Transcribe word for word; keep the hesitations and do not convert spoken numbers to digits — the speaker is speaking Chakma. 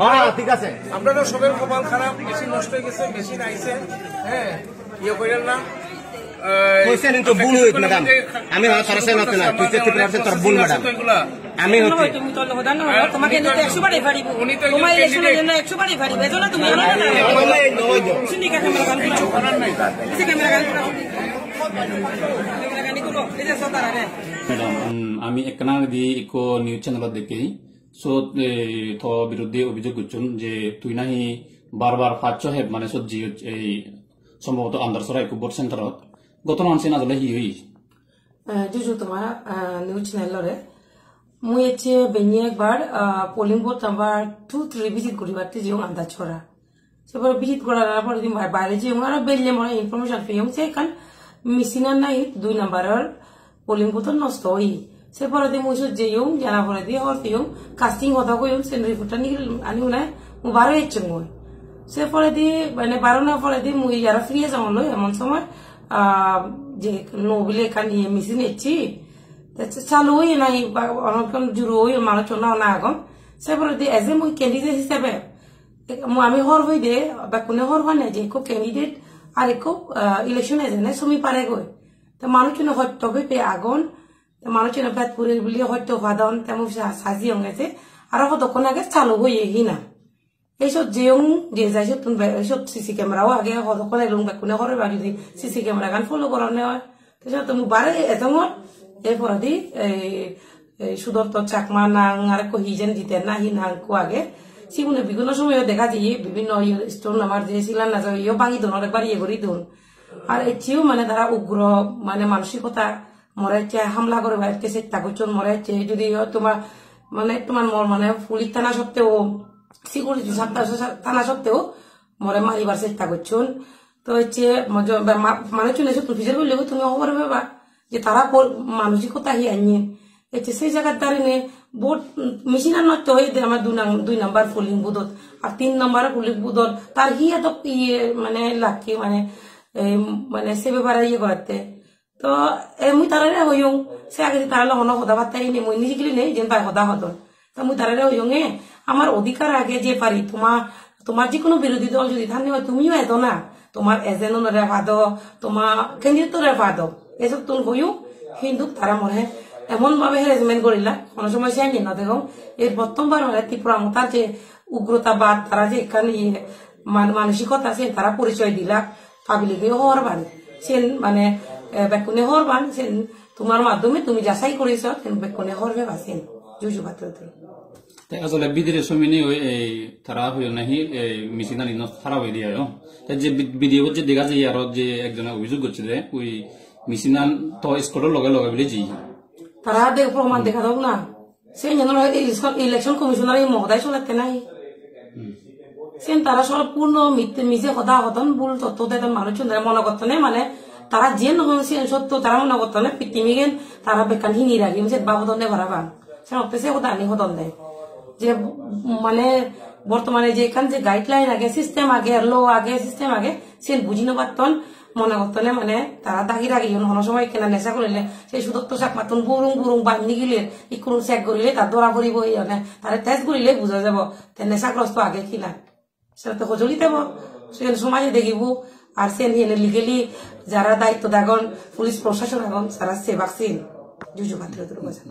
হ্যাঁ, ঠিক আছে। আপনারা সবের কপাল খারাপ, মেশিন নষ্ট হয়ে গেছে, মেশিন আইছে, হ্যাঁ, ইয়ে করেন না। কইছেন কিন্তু ভুল হইত, ম্যাডাম। আমি না, তারা সেনা না, তুই যে ত্রিপুরা আছে, তোর ভুল, ম্যাডাম। আমি হতে। তুমি তো লোক দান না, তোমাকে এনে তো একশো বারই পারিব। উনি তো তোমার ইলেকশনের জন্য একশো বারই পারিব। এজন্য তুমি আমার কথা বলো। শুনি কাকে মেরে গান কিছু করার নাই। কিসে ক্যামেরা গান করা? এই যে সতারা রে। Madam, um, ami ekkana di ikko news channel-ot dekkei. Sot, eh, to biruddhe obhijog gocchon je tui nahi bar bar pach choi heb mane sot jiyoj ei sombhoboto Andarsora ikko vote center-ot. Ghotonagan siyen asole hi oye? Eh, juju toma, eh, news channel-ore. Mui ecche benne ekbar, ah, polling booth number two three visit guribatte jeyong Andarsora. Se pore visit goranar pore din bai-, baire jeyong, aro belle more information peyong se ekkan machine-an nahi dui number-or polling booth-an nosto oye. Se poredi mui sot jeyong, jana poredi hobor peyong, casting hoda hoyon, sen report-an nigil ani une mui baro ecchongoi. Se poredi, mane, barona poredi mui aro firi ejongoloi, emon somoy, ah, je nuo bile ekkan iye machine ecche. Te se chalu oye nahi, ba, onokkon juro oye, manuj honna honna agon. Se poredi as a mui candidate hisebe, ek-, mo-, ami hobor pei de, bekkune hobor pane je ekko candidate ar ekko, ah, election ejene sumi paregoi. Te manuchune hotto pepe agon, te manuchune pet purer bili hotto padon, te mui sa-, sajiyonge je aro hodokkon age chalu oye hina. Ei sot jeyong, je jai sottun be-, sot C C camera o age, hodokkon elung bekkune hobor pebak judi C C camera gan follow goronne oi. Te sot mui bare ejongor, ei poredi, ei, ei Sudotto Chakma nang, arekko hi jen Jiten na hi nang ekko age. Sigune bibinno somoyo dega jiye, bibinno iye stone amar je silan na jo, iyo bangi don, arekbar iye guri don. Ar eccheyo mane tara ugro, mane manosikota, more ecche hamla guribar ecche chesta gocchon, more ecche judi o toma, mane toma mor mane police thana sotteo, security thana sotteo, more maribar chesta gocchon. To ecche mo-, jo-, ba-, ma-, manuchune sotto pijor gollego tumi hobor peba je tara por-, manosikota hi anyen. Ecche sei jagat darinei vote, mm, machine-an nosto oye de ama dui nang-, dui number polling booth-ot. Ar tin number polling booth-ot tar hi edok iye mane lakke mane, eh, mane se bepare iye goratte. To, eh, mui tarare hoyong, se agedi tara loi hono hoda batta heinei, mui nijigili nei, jen bai hoda hodon. To mui tarare hoyong, eh, amar odhikar age je pari, toma, tomar je hono birodhi dol jodi thanne oi, tumiyo edo na, tomar agent unore pado, toma candidate ore pado, esottun hoyong, hintu tara more emon bhabe harassment gorila, hono somoy se ani no degong. Er prothom bar mane Tipra Mothar je ugrota bad, tara je ekkan iye man-, manosikota se tara porichoy dila, public-e hobor pan. Sen mane, eh, bekkune hobor pan, sen tomar maddhome tumi jasai guriso, sen bekkune hobor peba sen. Juju patro tui. Te asole bidire somine oi ei tara hoyon nahi ei machine-ani nosto harap oye de ayo. Te je bid-, video-t je dega jai aro je ekjone obhijog gocche de, oi machine-an to school-o loge loge bile jeye. Tara de proman dega dok na. Sen jeno election, election commissioner ei mogodai solette nahi. Hmm. Sen tara sompurno mitte mije hoda hodon, bul totto dedon manuchunore, mone gottone mane tara jiyen hon siyen sotto, tara mone gottone pittimigan tara bekkan hini ragiyon, sen babodonne parapang. Sen otte se hodani hodonde. Je mane bortomane je ekkan je guideline age, system age, law age, system age, sen buji no patton, mone gottone mane tara dagi ragiyon, hono somoy ekkena nesa gurile, se Sudotto Chakmattun burung burung baj nigile, ikkunu check gurile ta dora poribo, ei mane tare test gurile buja jabo, te nesagrosto age ki na. Senotte hojoli tebo, sen somaje degibo, ar sen hene legally jara daitto agon, police prosason agon, tara sebak sen. Juju patro turu gojana.